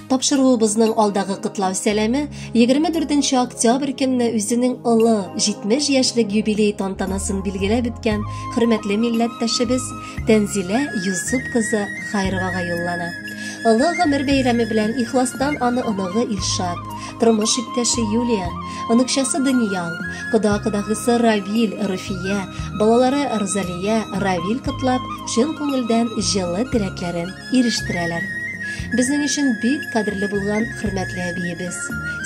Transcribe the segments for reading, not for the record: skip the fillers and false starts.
Тапшыруыбызның алдагы котлау сәламе 24 октябрь көнне үзенең олы 70 яшьлек юбилей тантанасын билгеләп үткән хөрмәтле милләттәшебез Тәнзилә Юсуп кызы Хайровага юллана. Олы гомер бәйрәме белән ихластан аны оныгы Илшат, тормыш иптәше Юлия, оныкчасы Даниял, кода-кодагысы Равил, Руфия, балалары Розалия, Равил котлап, чын күңелдән җылы теләкләрен ирештерәләр. Безнең өчен бик кадерле булган хөрмәтле әбиебез,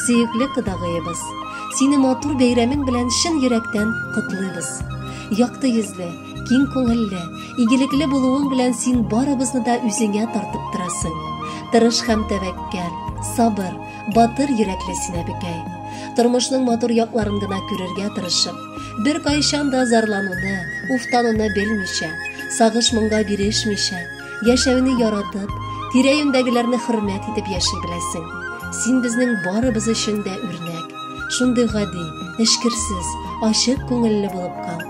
сөекле кодагыебыз, сине матур бәйрәмең белән чын йөрәктән котлыйбыз. Якты йөзле, киң күңелле, игелекле булуың белән син барыбызны да үзеңә тартып торасың. Тырыш һәм тәвәккәл, сабыр, батыр йөрәкле син, әбекәй. Тормышның матур якларын гына күрергә тырышып, беркайчан да зарлануны, уфтануны белмичә, сагыш-моңга бирешмичә, яшәүне яратып, тирә-юньдәгеләрне хөрмәт итеп яши беләсең. Син безнең барыбыз өчен дә үрнәк. Шундый гади, эчкерсез, ачык күңелле булып кал.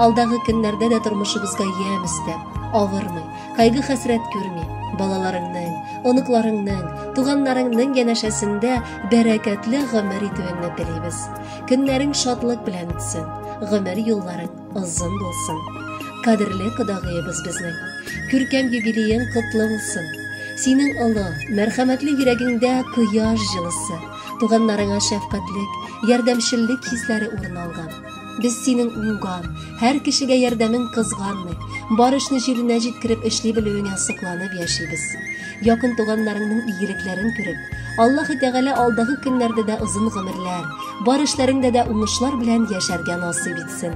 Алдагы көннәрдә дә тормышыбызга ямь өстәп, авырмый, кайгы-хәсрәт күрми, балаларыңның, оныкларыңның, туганнарыңның янәшәсендә бәрәкәтле гомер итүеңне телибез. Көннәрең шатлык белән үтсен, гомер юлларың озын булсын. Кадерле кодагыебыз безнең, күркәм юбилеең котлы булсын. Синең олы, мәрхәмәтле йөрәгеңдә кояш җылысы, туганнарыңа шәфкатьлек, ярдәмчеллек хисләре урын алган. Без синең уңган, һәр кешегә ярдәмең кызганмый, бар эшне җиренә җиткереп эшли белүеңә сокланып яшибез. Якын туганнарыңның игелекләрен күреп, Аллаһ Тәгалә алдагы көннәрдә дә озын гомерләр, бар эшләреңдә дә уңышлар белән яшәргә насыйп итсен.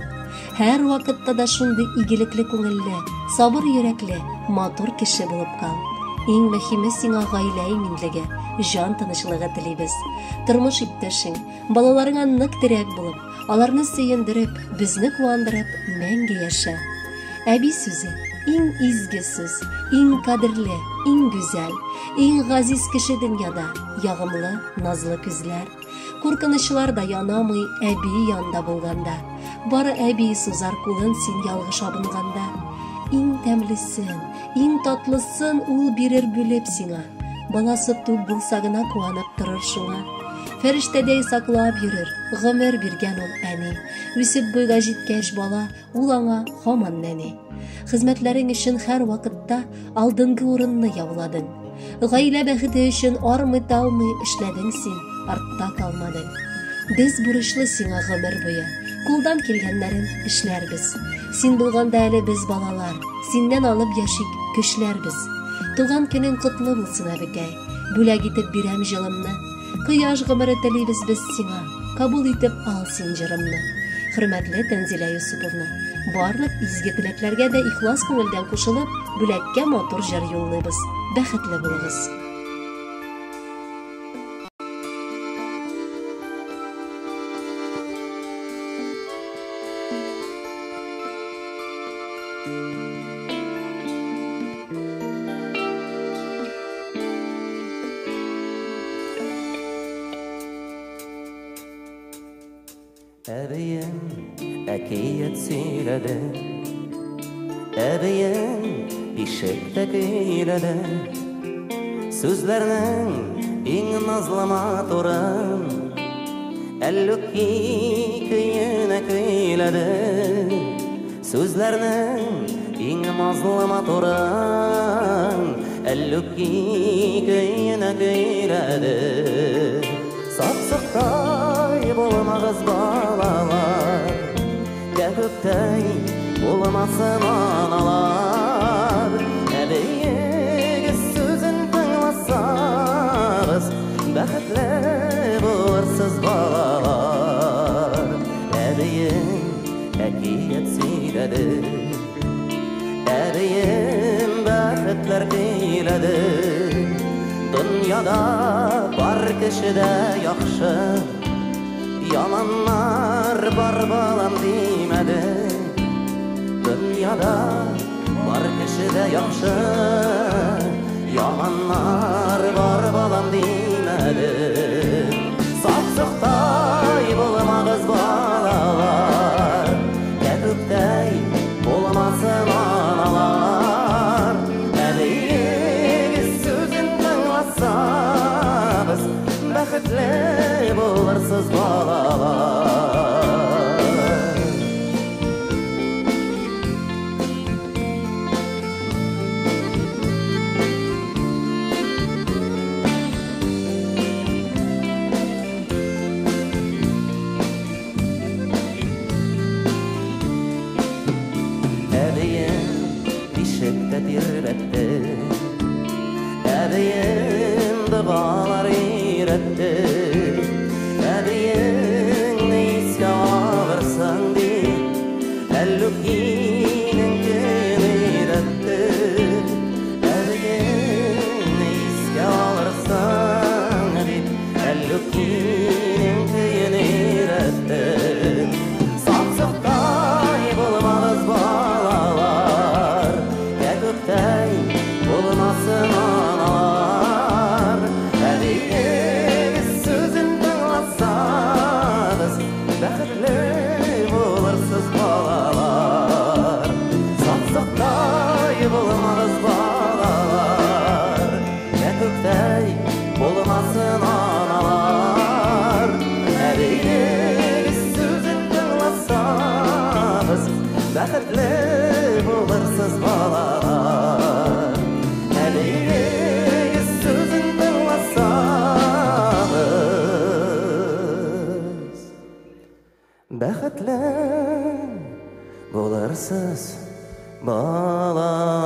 Һәр вакытта да шундый игелекле күңелле, сабыр йөрәкле, матур кеше булып кал. Иң мөһиме сиңа гаилә иминлеге, җан тынычлыгы телибез. Тормыш иптәшең, балаларыңа нык терәк булып, аларны сөендереп, безне куандырып, мәңге яшә. Әби сүзе иң изге сүз, иң кадерле, иң гүзәл, иң газиз кеше дөньяда, ягымлы, назлы күзләр. Куркынычлар да янамый әби янда булганда. Бары әби сузар кулын син ялгыш абынганда. Иң тәмлесен, иң татлысын ул бирер бүлеп сиңа. Баласы туп булса гына куанып торыр шуңа. Фәрештәдәй саклап йөрер, гомер биргән ул әни. Үсеп буйга җиткәч бала, ул аңа һаман нәни. Хезмәтләрең өчен һәр вакытта алдынгы урынны яуладың. Гаилә бәхете өчен армый-талмый эшләдең син, артта калмадың. Без бурычлы сиңа гомер буе, кулдан килгәннәрен эшләрбез. Син булганда әле без балалар, синнән алып яшик, көчләрбез. Туган көнең котлы булсын, әбекәй, бүләк итеп бирәм җылымны. Кояш гомере телибез без сиңа, кабул итеп ал син җырымны. Хөрмәтле Тәнзилә Юсуповна, барлык изге теләкләргә дә ихлас күңелдән кушылып, бүләккә матур җыр юллыйбыз. Бәхетле булыгыз. Әбием әкият сөйләде, әбием бишектә көйләде. Сүзләрнең иң назлы матурын Әллүки көенә көйләде. Сүзләрнең иң назлы матурын Әллүки көенә көйләде. Сапсыктай булмагыз балалар, кәкүктәй булмасын аналар. Әбиегез сүзен тыңласагыз, бәхетле булырсыз балалар. Әбием әкият сөйләде, әбием бәхетләр көйләде. Дөньяда бар кеше дә яхшы, яманнар бар балам димәде. Дөньяда бар кеше дә яхшы, яманнар бар балам димәде. Сапсыктай булмагыз балалар, кәкүктәй булмасын аналар. Әбиегез сүзен тыңласагыз, булмагыз, балалар. Әбием бишектә тирбәтте, әбием догалар өйрәтте. Әбиеңне искә алырсың дип, Әллүкинең көен өйрәтте. Әбиеңне искә алырсың дип, Әллүкинең көен өйрәтте. Сапсыктай булмагыз, балалар, кәкүктәй булмасын аналар. Әбиегез сүзен тыңласагыз, бәхетле булырсыз, балалар. Сапсыктай булмагыз, балалар, кәкүктәй булмасын аналар. Әбиегез сүзен тыңласагыз, бәхетле булырсыз, балалар. Әбиегез сүзен тыңласагыз, бәхетле булырсыз, балалар.